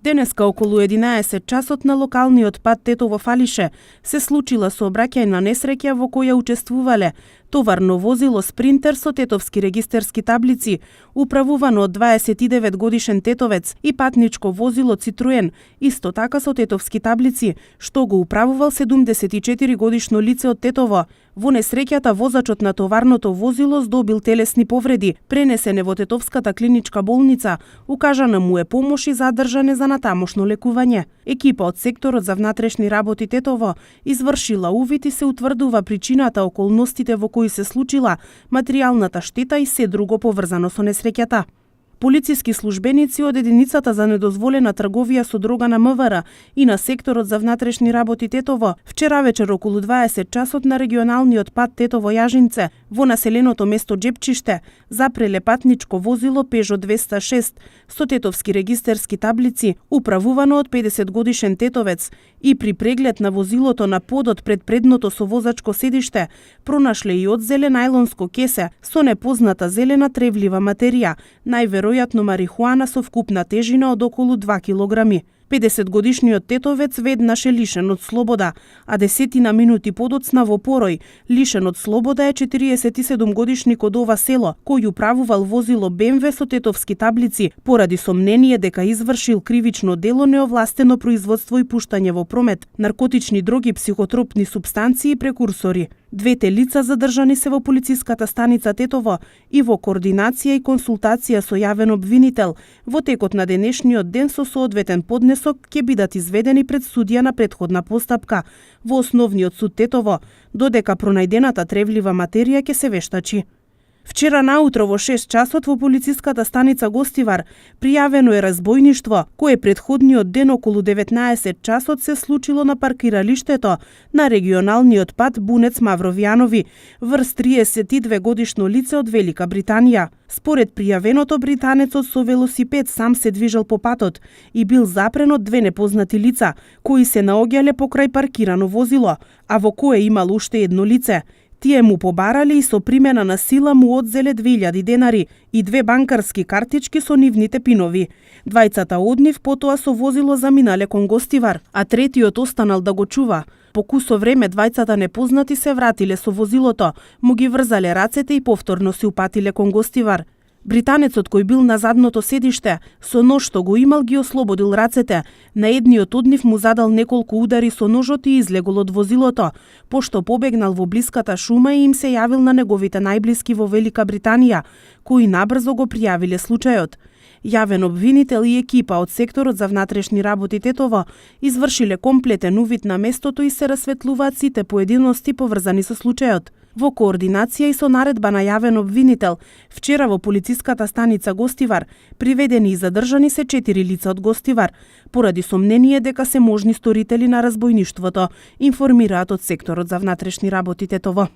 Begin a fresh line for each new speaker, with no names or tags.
Денеска околу 11 часот на локалниот пат Тетово-Фалише се случила сообраќајна несреќа во која учествувале товарно возило Спринтер со тетовски регистерски таблици, управувано од 29 годишен тетовец, и патничко возило Цитруен, исто така со тетовски таблици, што го управувал 74 годишно лице од Тетово. Во несреќата возачот на товарното возило здобил телесни повреди, пренесен е во Тетовската клиничка болница, укажана му е помош и задржан е за натамошно лекување. Екипа од секторот за внатрешни работи Тетово извршила увид и се утврдува причината, околностите во кои се случила, материјалната штета и се друго поврзано со несреќата. Полициски службеници од единицата за недозволена трговија со дрога на МВР и на секторот за внатрешни работи Тетово вчера вечер околу 20 часот на регионалниот пат Тетово-Јажинце во населеното место Џепчиште запреле патничко возило Peugeot 206 со тетовски регистерски таблици, управувано од 50 годишен тетовец, и при преглед на возилото на подот пред предното со возачко седиште пронашле и одзеле најлонско кесе со непозната зелена тревлива материја, најверојатно марихуана со вкупна тежина од околу 2 килограми. 50-годишниот тетовец веднаш е лишен од слобода, а десетина минути подоцна во Порој лишен од слобода е 47-годишник од ова село, кој управувал возило БМВ со тетовски таблици поради сомнение дека извршил кривично дело неовластено производство и пуштање во промет наркотични дроги, психотропни супстанции и прекурсори. Двете лица задржани се во полициската станица Тетово и во координација и консултација со јавен обвинител. Во текот на денешниот ден со соодветен поднесок ќе бидат изведени пред судија на претходна постапка во Основниот суд Тетово, додека пронајдената тревлива материја ќе се вештачи. Вчера наутро во 6 часот во полициската станица Гостивар пријавено е разбојништво, кое претходниот ден околу 19 часот се случило на паркиралиштето на регионалниот пат Бунец Мавровјанови, врз 32 годишно лице од Велика Британија. Според пријавеното, британецот со велосипед сам се движел по патот и бил запрен од две непознати лица, кои се наоѓале покрај паркирано возило, а во кое имало уште едно лице. Тие му побарале и со примена на сила му одзеле 2000 денари и две банкарски картички со нивните пинови. Двајцата од нив потоа со возило заминале кон Гостивар, а третиот останал да го чува. По кусо време двајцата непознати се вратиле со возилото, му ги врзале рацете и повторно се упатиле кон Гостивар. Британецот кој бил на задното седиште, со нож што го имал ги ослободил рацете. На едниот од нив му задал неколку удари со ножот и излегол од возилото, пошто побегнал во блиската шума и им се јавил на неговите најблиски во Велика Британија, кои набрзо го пријавиле случајот. Јавен обвинител и екипа од секторот за внатрешни работи Тетово извршиле комплетен увид на местото и се расветлуваат сите поединости поврзани со случајот. Во координација и со наредба на јавен обвинител, вчера во полициската станица Гостивар приведени и задржани се 4 лица од Гостивар, поради сомнение дека се можни сторители на разбојништвото, информираат од секторот за внатрешни работи Тетово.